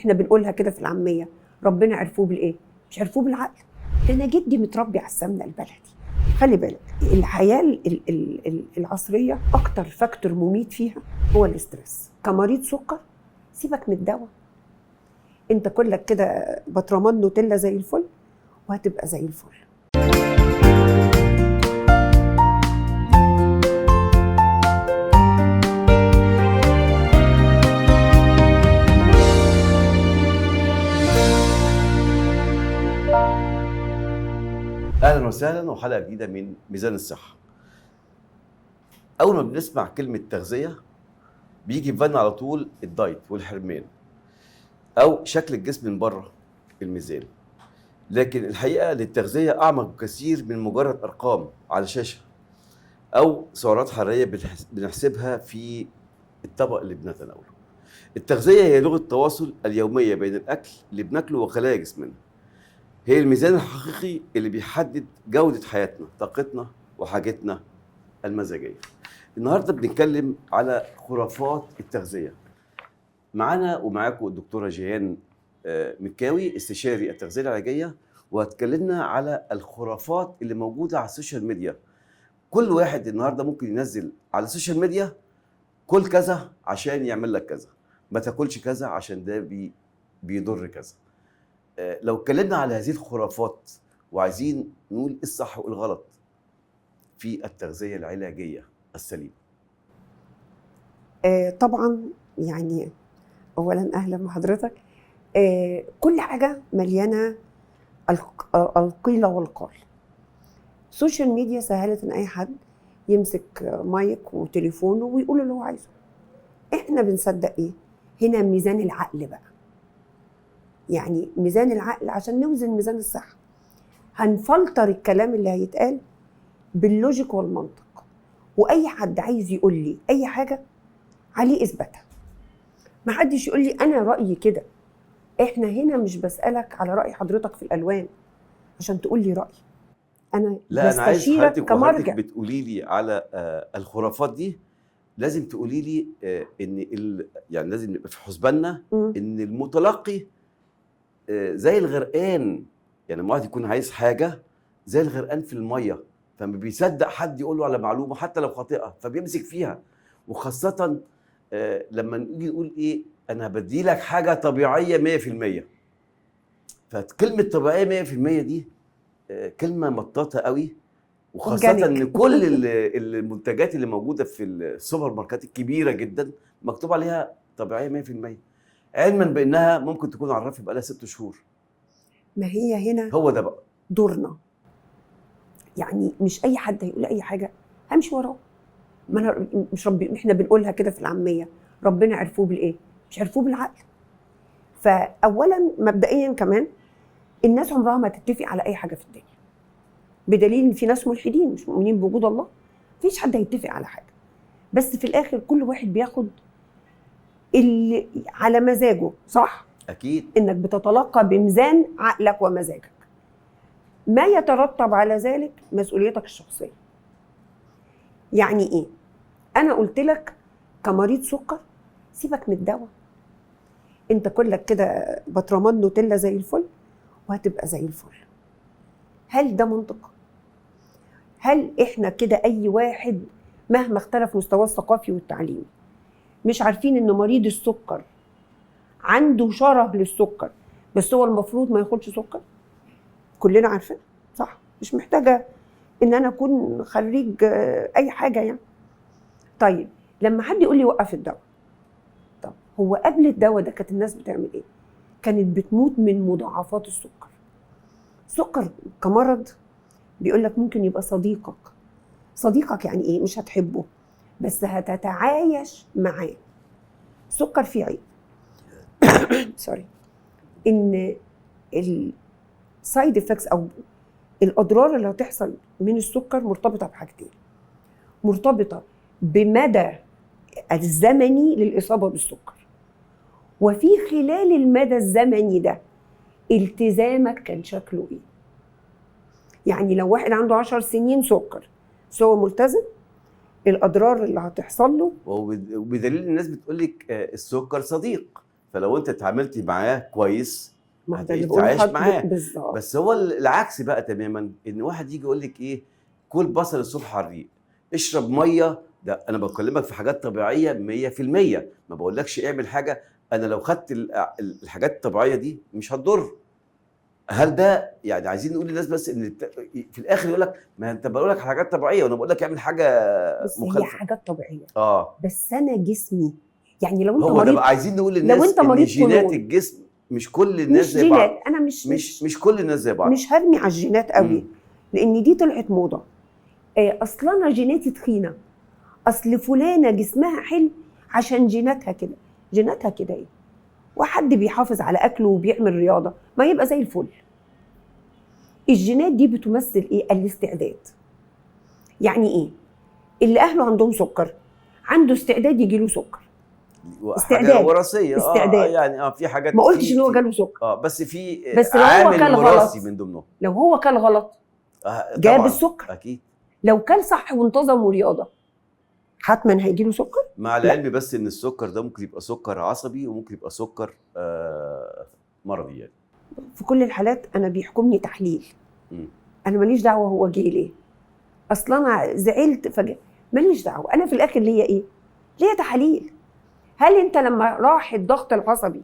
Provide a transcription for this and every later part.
احنا بنقولها كده في العامية، ربنا عرفوه بالايه؟ مش عرفوه بالعقل. ده انا جدي متربي على السمنة البلدي. خلي بالك الحياة العصرية اكتر factor مميت فيها هو ال stress. كمريض سكر سيبك من الدواء، انت كلك كده بطرمان نوتيلا زي الفل وهتبقى زي الفل. اهلا وسهلا وحلقه جديدة من ميزان الصحة. اول ما بنسمع كلمة تغذية بيجي في بالنا على طول الدايت والحرمان او شكل الجسم من بره الميزان، لكن الحقيقة للتغذيه اعمق بكثير من مجرد ارقام على شاشة او سعرات حرارية بنحسبها في الطبق اللي بنتناوله. التغذية هي لغة التواصل اليومية بين الاكل اللي بناكله وخلايا جسمنا. هي الميزان الحقيقي اللي بيحدد جودة حياتنا، طاقتنا وحاجتنا المزاجية. النهاردة بنتكلم على خرافات التغذية. معانا ومعاكم الدكتورة جيهان مكاوي، استشاري التغذية العلاجية، وهتكلمنا على الخرافات اللي موجودة على ال social media. كل واحد النهاردة ممكن ينزل على ال social media كل كذا عشان يعمل لك كذا، ما تاكلش كذا عشان ده بيضر كذا. لو اتكلمنا على هذه الخرافات وعايزين نقول ايه الصح وايه الغلط في التغذية العلاجية السليمة. طبعا يعني اولا اهلا بحضرتك. كل حاجة مليانة القيل والقال. ال social media سهلت ان اي حد يمسك مايك وتليفونه ويقول اللي هو عايزه. احنا بنصدق ايه؟ هنا ميزان العقل بقى، يعني ميزان العقل عشان نوزن ميزان الصحة هنفلتر الكلام اللي هيتقال بال logic والمنطق، واي حد عايز يقول لي اي حاجة عليه اثباتها. ما حدش يقول لي انا رايي كده. احنا هنا مش بسالك على راي حضرتك في الالوان عشان تقول لي رايي، انا لا، انا عايز حضرتك وحضرتك بتقولي لي على الخرافات دي لازم تقولي لي ان يعني لازم نبقى في حسباننا ان المتلقي زي الغرقان. يعني لما واحد يكون عايز حاجة زي الغرقان في المية، فما بيصدق حد يقول له على معلومة حتى لو خاطئه فبيمسك فيها. وخاصة لما نيجي نقول ايه، انا بدي لك حاجة طبيعية 100%. فكلمه طبيعية 100% دي كلمة مطاطه قوي، وخاصة ان كل المنتجات اللي موجودة في السوبر ماركات الكبيرة جدا مكتوب عليها طبيعية 100%، علما بانها ممكن تكون على الرف بقى لها 6 شهور. ما هي هنا هو ده بقى دورنا، يعني مش اي حد هيقول اي حاجة همشي وراه. ما انا مش ربي، احنا بنقولها كده في العامية، ربنا عرفوه بالايه؟ مش عرفوه بالعقل. فاولا مبدئيا كمان الناس عمرها ما تتفق على اي حاجة في الدنيا، بدليل ان في ناس ملحدين مش مؤمنين بوجود الله، مفيش حد هيتفق على حاجة. بس في الاخر كل واحد بياخد اللي على مزاجه، صح؟ أكيد. إنك بتتلقى بميزان عقلك ومزاجك. ما يترتب على ذلك مسؤوليتك الشخصية. يعني إيه؟ أنا قلت لك كمريض سكر سيبك من الدواء، أنت كلك كده بطرمان نوتيلا زي الفل وهتبقى زي الفل. هل ده منطق؟ هل إحنا كده أي واحد مهما اختلف مستواه الثقافي والتعليمي مش عارفين ان مريض السكر عنده شره للسكر بس هو المفروض ما ياخدش سكر؟ كلنا عارفين، صح؟ مش محتاجه ان انا اكون خريج اي حاجة يعني. طيب لما حد يقول لي وقف الدواء، طب هو قبل الدواء ده كانت الناس بتعمل ايه؟ كانت بتموت من مضاعفات السكر. السكر كمرض بيقول لك ممكن يبقى صديقك. صديقك يعني ايه؟ مش هتحبه بس هتتعايش معاه. السكر فيه عيب sorry، ان ال side effects او الاضرار اللي هتحصل من السكر مرتبطة بحاجتين، مرتبطة بمدى الزمني للاصابة بالسكر، وفي خلال المدى الزمني ده التزامك كان شكله ايه. يعني لو واحد عنده 10 سنين سكر بس هو ملتزم، الاضرار اللي هتحصل له. وبدليل الناس بتقول لك السكر صديق، فلو انت اتعاملت معاه كويس هتعيش معاه بالظبط. بس هو العكس بقى تماما، ان واحد يجي يقول لك ايه، كل بصل الصبح على الريق، اشرب مية. ده انا بكلمك في حاجات طبيعية 100%، ما بقولكش اعمل حاجة. انا لو خدت الحاجات الطبيعية دي مش هتضر. هل ده يعني عايزين نقول للناس بس ان في الاخر يقول لك ما انت بقول لك حاجات طبيعية وانا بقول لك اعمل حاجة مخالفة. بس هي حاجات طبيعية بس انا جسمي يعني لو انت هو مريض، ده بقى عايزين نقول للناس لو انت مريض ان جينات الجسم مش كل الناس مش زي بعض. انا مش كل الناس زي بعض. مش هرمي على الجينات قوي لان دي طلعت موضة. اصل انا جيناتي تخينة، اصل فلانه جسمها حلو عشان جيناتها كده. جيناتها كده ايه؟ وحد بيحافظ على اكله وبيعمل رياضة ما يبقى زي الفل. الجينات دي بتمثل ايه؟ الاستعداد. يعني ايه؟ اللي اهله عندهم سكر عنده استعداد يجي له سكر. استعداد وراثية. استعداد. يعني في حاجات ما قلتش ان هو جاله سكر، بس في بس لو هو عامل كل وراثي غلط، من ضمنه. لو هو كل غلط جاب السكر اكيد. لو كل صح وانتظم ورياضة حتما هيجي له سكر. مع العلم بس ان السكر ده ممكن يبقى سكر عصبي وممكن يبقى سكر مرضي. يعني في كل الحالات انا بيحكمني تحليل. انا ماليش دعوه هو جه ليه، اصلا انا زعلت فجأة ماليش دعوه. انا في الاخر ليا ايه؟ ليا تحاليل. هل انت لما راح الضغط العصبي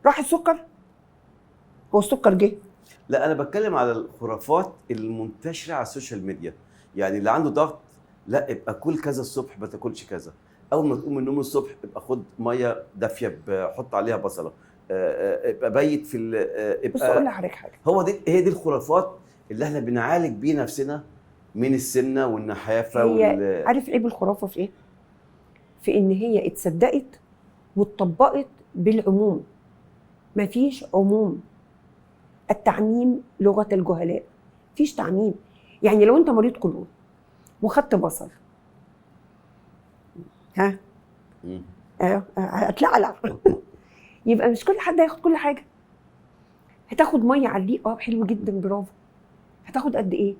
راح السكر؟ هو السكر جه؟ لا، انا بتكلم على الخرافات المنتشرة على ال social media. يعني اللي عنده ضغط، لا ابقى كل كذا الصبح، ما تاكلش كذا، اول ما تقوم من النوم الصبح ابقى خد مية دافيه حط عليها بصله، ابقى بيت في ابقى. بص اقول لحضرتك حاجة، هو دي هي دي الخرافات اللي احنا بنعالج بيه نفسنا من السمنة والنحافه. عارف عيب الخرافة في ايه؟ في ان هي اتصدقت واتطبقت بالعموم. مفيش عموم. التعميم لغة الجهلاء، مفيش تعميم. يعني لو انت مريض قولون وخدت بصل، ها هتلعلع يبقى مش كل حد هياخد كل حاجة. هتاخد مية على الريق، حلو جدا، برافو. هتاخد قد ايه؟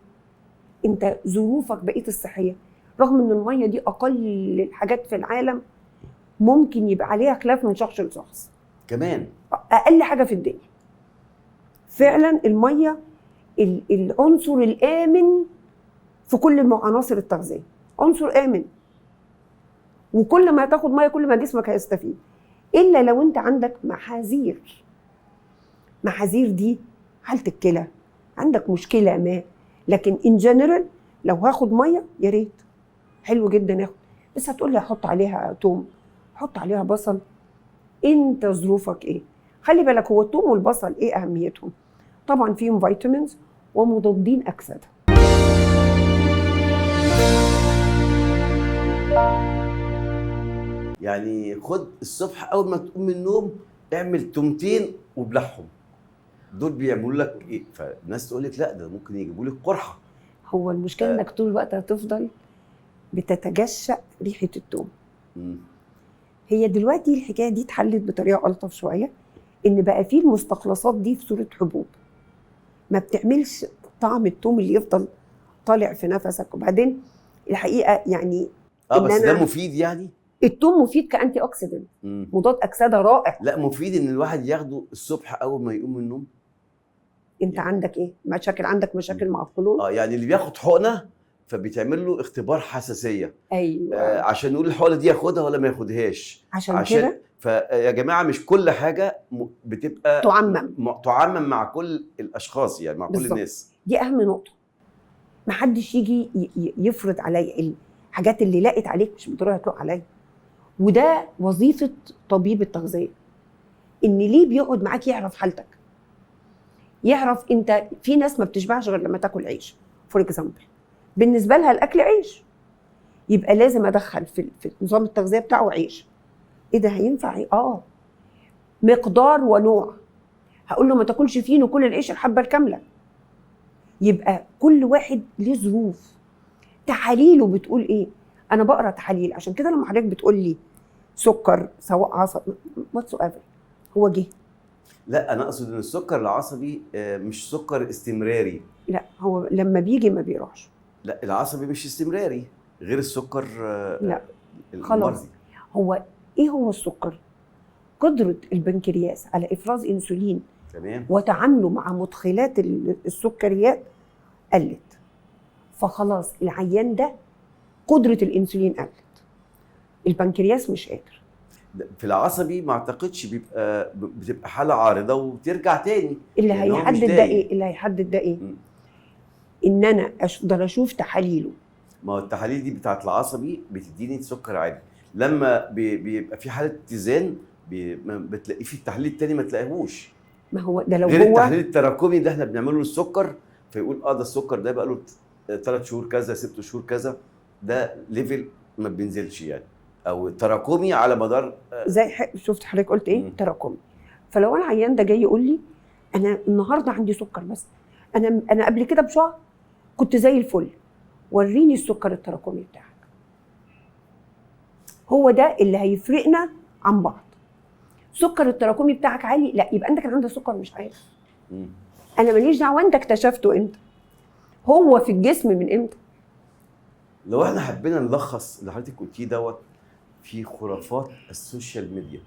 انت ظروفك بقيت الصحية، رغم ان المية دي اقل الحاجات في العالم ممكن يبقى عليها خلاف من شخص لشخص كمان، اقل حاجة في الدنيا فعلا المية، العنصر الامن في كل عناصر التغذية، عنصر امن. وكل ما تاخد مية كل ما جسمك هيستفيد، الا لو انت عندك محاذير. محاذير دي حاله الكلى، عندك مشكلة ما، لكن in general لو هاخد مية يا ريت، حلو جدا اخد، بس هتقول لي احط عليها توم، احط عليها بصل، انت ظروفك ايه؟ خلي بالك هو التوم والبصل ايه اهميتهم؟ طبعا فيهم vitamins ومضادين اكسده. يعني خد الصبح اول ما تقوم من النوم اعمل تومتين وبلعهم، دول بيعملوا لك ايه؟ فالناس تقول لك لا ده ممكن يجيبوا لك قرحة. هو المشكلة انك طول الوقت هتفضل بتتجشأ ريحه التوم. هي دلوقتي الحكاية دي اتحلت بطريقة الطف شوية، ان بقى فيه المستخلصات دي في صوره حبوب، ما بتعملش طعم التوم اللي يفضل طالع في نفسك. وبعدين الحقيقة يعني بس ده مفيد، يعني التوم مفيد ك antioxidant، مضاد اكسده رائع. لا مفيد ان الواحد ياخده الصبح اول ما يقوم من النوم. انت عندك ايه مشاكل؟ عندك مشاكل مع القولون؟ يعني اللي بياخد حقنه فبيتعمل له اختبار حساسية. ايوه، عشان نقول الحقنة دي ياخدها ولا ما ياخدهاش. عشان كده فيا جماعة مش كل حاجة بتبقى تعمم مع كل الاشخاص، يعني مع كل بالزبط. الناس. دي اهم نقطة، محدش يجي يفرض عليا الحاجات اللي لقت عليك مش بالضرورة هتلق عليا. وده وظيفة طبيب التغذية، ان ليه بيقعد معاك يعرف حالتك، يعرف انت. في ناس ما بتشبعش غير لما تاكل عيش for example، بالنسبة لها الاكل عيش، يبقى لازم ادخل في نظام التغذية بتاعه عيش. ايه ده هينفع؟ مقدار ونوع. هقول له ما تاكلش فينو، كل العيش الحبة الكاملة. يبقى كل واحد ليه ظروف، تحاليله بتقول ايه. انا بقرا تحاليل، عشان كده لما حضرتك بتقول لي سكر سواء عصب whatsoever هو جه. لا انا اقصد ان السكر العصبي مش سكر استمراري. لا هو لما بيجي ما بيروحش. لا العصبي مش استمراري غير السكر. لا خلاص. هو ايه هو السكر؟ قدره البنكرياس على افراز انسولين، تمام، وتعامله مع مدخلات السكريات قلت. فخلاص العيان ده قدره الانسولين قلت، البنكرياس مش قادر. في العصبي ما اعتقدش بيبقى، بتبقى حاله عارضه وترجع تاني. اللي لأن هو مش هيحدد ده دايم. ايه؟ اللي هيحدد ده ايه؟ ان انا افضل اشوف تحاليله. ما هو التحاليل دي بتاعت العصبي بتديني سكر عالي، لما بيبقى في حاله اتزان بتلاقيه في التحليل التاني ما تلاقيهوش. ما هو ده لو غير هو التحليل التراكمي ده احنا بنعمله للسكر، فيقول ده السكر ده بقى له 3 شهور كذا، 6 شهور كذا، ده level ما بينزلش يعني، او التراكمي على مدار زي شفت حضرتك قلت ايه؟ تراكمي. فلو انا عيان ده جاي يقول لي انا النهارده عندي سكر بس، انا قبل كده بشهر كنت زي الفل، وريني السكر التراكمي بتاعك. هو ده اللي هيفرقنا عن بعض. سكر التراكمي بتاعك عالي، لا يبقى انت كان عندك سكر مش عارف. انا ماليش دعوه انت اكتشفته امتى، هو في الجسم من امتى. لو احنا حبينا نلخص اللي حضرتك قلتيه دوت في خرافات ال social media،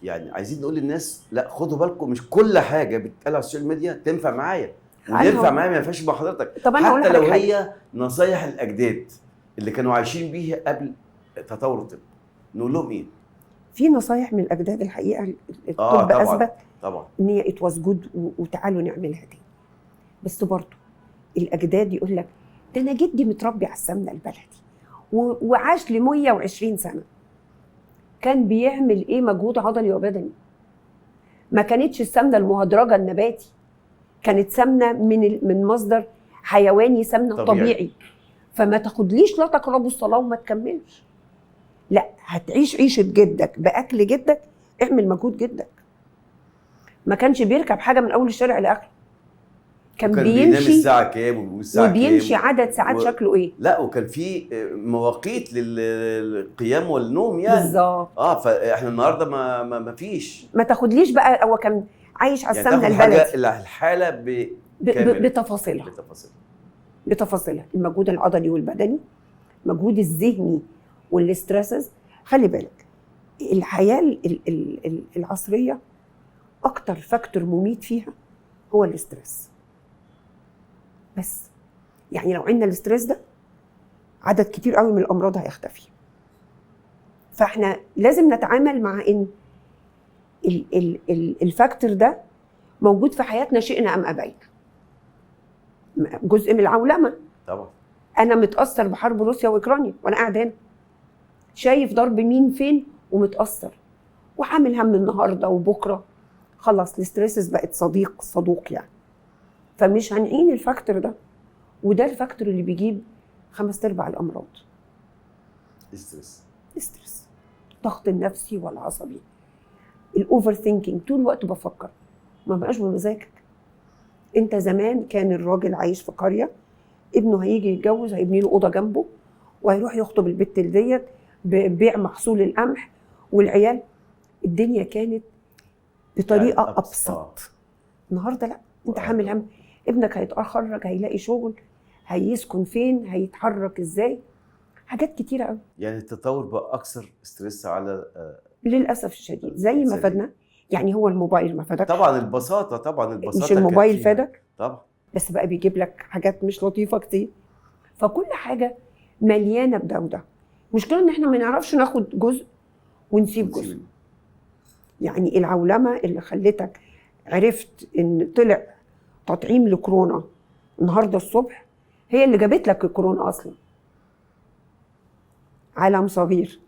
يعني عايزين نقول للناس لا خدوا بالكم، مش كل حاجة بتتقال على ال social media تنفع معايا، وينفع معايا ما ينفعش مع حضرتك. طب انا حتى لو هي نصايح الاجداد اللي كانوا عايشين بيها قبل تطور الطب، نقول لهم ايه؟ في نصايح من الاجداد الحقيقة الطب اثبت طبعا ان هي it was good وتعالوا نعملها تاني. بس برضه الاجداد يقول لك ده انا جدي متربي على السمنة البلدي وعاش ل 120 سنة، كان بيعمل ايه؟ مجهود عضلي وبدني. ما كانتش السمنة المهدرجه النباتي، كانت سمنه من مصدر حيواني، سمنه طبيعي. فما تاخدليش لا تقربوا الصلاة وما تكملش، لا هتعيش عيشه جدك باكل جدك، اعمل مجهود جدك. ما كانش بيركب حاجة من اول الشارع لاخره، كان بيمشي الساعة كام والساعة كام، وبيمشي عدد ساعات شكله ايه. لا وكان في مواقيت للقيام والنوم يعني بالظبط. فاحنا النهارده ما فيش. ما تاخدليش بقى هو كان عايش على السمنة يعني البلدي، الحالة بتفاصيلها بتفاصيلها، المجهود العضلي والبدني، المجهود الذهني وال stresses. خلي بالك الحياة العصرية اكتر factor مميت فيها هو ال stress. بس يعني لو عندنا ال stress ده عدد كتير قوي من الامراض هيختفي. فاحنا لازم نتعامل مع ان ال factor ده موجود في حياتنا شئنا ام ابينا، جزء من العولمة طبعا. انا متاثر بحرب روسيا واوكرانيا وانا قاعد هنا، شايف ضرب مين فين ومتاثر وحامل هم النهارده وبكره. خلاص ال stresses بقت صديق صدوق يعني، فمش هنعين ال factor ده، وده ال factor اللي بيجيب 5/4 الامراض. stress، الضغط النفسي والعصبي، ال overthinking، طول الوقت بفكر، ما بقاش بمزاجك. انت زمان كان الراجل عايش في قرية، ابنه هيجي يتجوز هيبني له اوضة جنبه وهيروح يخطب البت ديت ببيع محصول القمح والعيال. الدنيا كانت بطريقة يعني ابسط. النهارده لا، انت حامل هم ابنك هيتخرج، هيلاقي شغل، هيسكن فين، هيتحرك ازاي، حاجات كتيرة قوي. يعني التطور بقى اكثر stress على للاسف الشديد. زي ما فادنا يعني، هو الموبايل ما فادك طبعا، البساطة طبعا، البساطة مش الموبايل فادك طبعا، بس بقى بيجيب لك حاجات مش لطيفة كتير. فكل حاجة مليانة بده وده. المشكلة ان احنا ما نعرفش ناخد جزء ونسيب جزء. يعني العولمة اللي خلتك عرفت ان طلع تطعيم لكورونا النهارده الصبح هي اللي جابت لك الكورونا اصلا. عالم صغير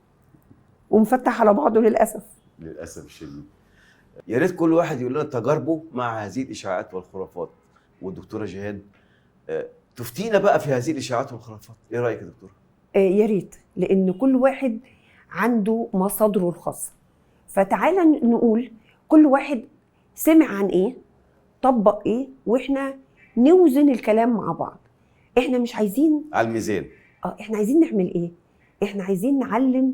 ومفتح على بعضه للاسف. للاسف الشديد. يا ريت كل واحد يقول لنا تجاربه مع هذه الاشاعات والخرافات، والدكتورة جيهان تفتينا بقى في هذه الاشاعات والخرافات. ايه رايك يا دكتورة؟ يا ريت، لان كل واحد عنده مصادره الخاصة. فتعالى نقول كل واحد سمع عن ايه، طبق ايه، واحنا نوزن الكلام مع بعض. احنا مش عايزين على الميزان. احنا عايزين نعمل ايه؟ احنا عايزين نعلم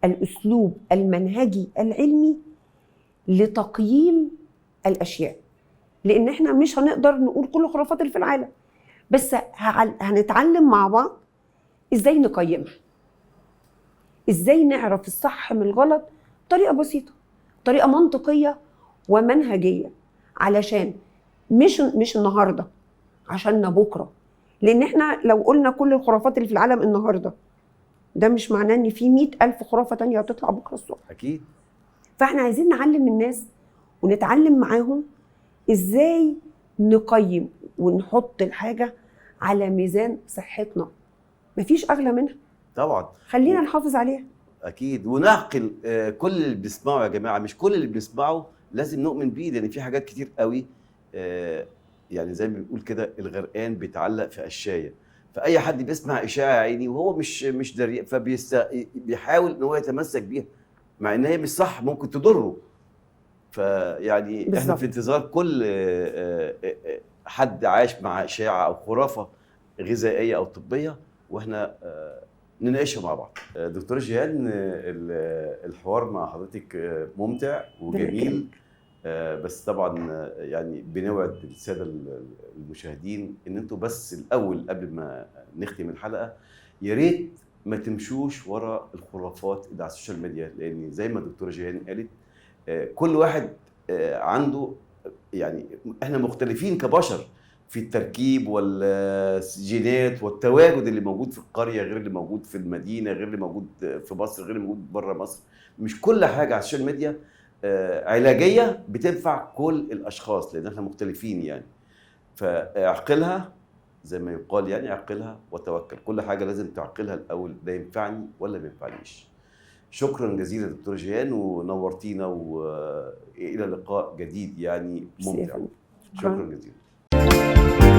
الاسلوب المنهجي العلمي لتقييم الاشياء، لان احنا مش هنقدر نقول كل الخرافات اللي في العالم، بس هنتعلم مع بعض ازاي نقيمها، ازاي نعرف الصح من الغلط بطريقة بسيطة. بطريقة منطقية ومنهجيه، علشان مش النهارده، عشان بكره. لان احنا لو قلنا كل الخرافات اللي في العالم النهارده، ده مش معناه ان في 100,000 خرافه تانية هتطلع بكره الصبح. اكيد. فاحنا عايزين نعلم الناس ونتعلم معاهم ازاي نقيم ونحط الحاجة على ميزان صحتنا. مفيش اغلى منها طبعا، خلينا نحافظ عليها. اكيد، ونعقل كل اللي بنسمعه يا جماعة. مش كل اللي بنسمعه لازم نؤمن بيه، لان في حاجات كتير قوي يعني زي ما بنقول كده الغرقان بيتعلق في قشايه. فاي حد بيسمع اشاعة يا عيني وهو مش دري، فبيحاول ان هو يتمسك بيها مع ان هي مش صح، ممكن تضره. فيعني احنا بالظبط. في انتظار كل حد عاش مع اشاعة او خرافه غذائية او طبية، واحنا نناقشها مع بعض. دكتور جيهان، الحوار مع حضرتك ممتع وجميل، بس طبعا يعني بنوعد السادة المشاهدين ان انتوا بس الاول قبل ما نختم الحلقة يا ريت ما تمشوش ورا الخرافات اللي على ال social media، لان زي ما الدكتورة جيهان قالت كل واحد عنده، يعني احنا مختلفين كبشر في التركيب والجينات والتواجد اللي موجود في القرية غير اللي موجود في المدينة، غير اللي موجود في مصر، غير اللي موجود بره مصر. مش كل حاجة على ال social media علاجية بتنفع كل الاشخاص، لان احنا مختلفين يعني. فاعقلها زي ما يقال، يعني اعقلها وتوكل. كل حاجة لازم تعقلها الاول، ده ينفعني ولا ما ينفعنيش. شكرا جزيلا دكتور جيهان، ونورتينا، والى لقاء جديد يعني ميرسي يا ممتع. فندم. شكرا جزيلا.